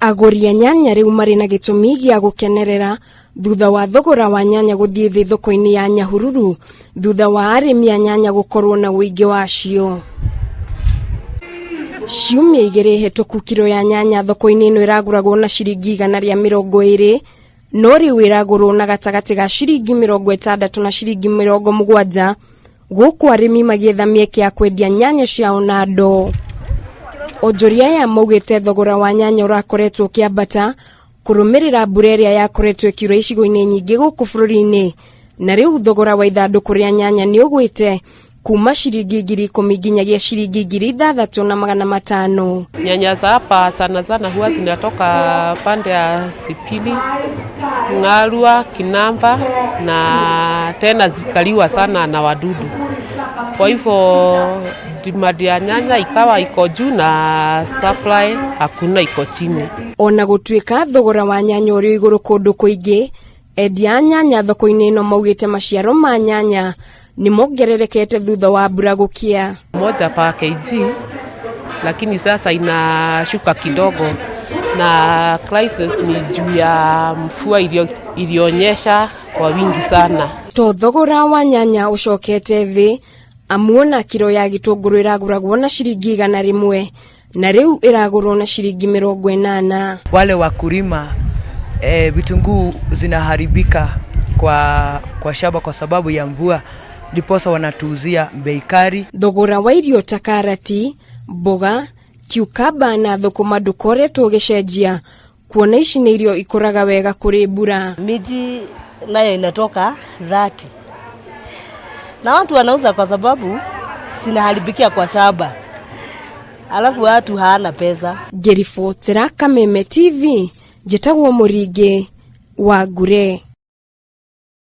Agũri a nyanya rĩu marĩ na gĩtũmi gĩa gũkenerera thutha wa thogora wa nyanya gũthiĩ thĩ thoko-inĩ ya Nyahururu thutha wa arĩmi a nyanya gũkorwo na ũingĩ wacio. Ciumia igĩrĩ hĩtũku kiro ya nyanya thoko-inĩ ĩno ĩragũragwo na ciringi 120 no rĩu ĩragũrwo na gatagatĩ ga ciringi 60 na ciringi 70 gũkũ arĩmi magĩetha mĩeke ya kwendia nyanya ciao na ndoo. Onjoria aya maugĩte thogora wa nyanya ũrakoretwo ũkĩambata kũrũmĩrĩra mbura ĩrĩa yakoretwo ĩkiura icigo-inĩ nyingĩ gũkũ bũrũri-inĩ na rĩu thogora wa ithandũkũ rĩa nyanya nĩ ũgwĩte kuma ciringi 10,000 nginyagia ciringi 6500. Nyanya za hapa sana sana huwa zinatoka pande ya Sipili, Ng'arua, Kinamba na tena zikaliwa sana na wadudu. Kwa hivyo demand ya nyanya ikawa iko juu na supply hakuna, iko chini. Ona gũtuĩka thogora wa nyanya ũrĩ igũrũ kũndũ kũingĩ, endia a nyanya thoko-inĩ ĩno maugĩte maciaro ma nyanya nĩ mongererekete thutha wa mbura gũkĩa. Moja per kg, lakini sasa inashuka kidogo na crisis ni juu ya mvua ilionyesha kwa wingi sana. To thogora wa nyanya ũcokete thĩ amu ona kiro ya gĩtũngũrũ ĩragũragwo na ciringi 100 na rĩu ĩragũrwo na ciringi 80. Wale wakulima vitunguu zinaharibika kwa shamba kwa sababu ya mvua, ndiposa wanatuuzia bei kali. Thogora wa irio ta karati, mboga, cucumber na thũkũma ndũkoretwo ũgĩcenjia kuona ici nĩ irio ikũraga wega kũrĩ mbura. Miji nayo inatoka 30 na watu wanauza kwa sababu zinaharibikia kwa shamba, alafu watu haana pesa. Ngĩribotera Kameme TV, njĩtagwo Mũringĩ wa Ngure.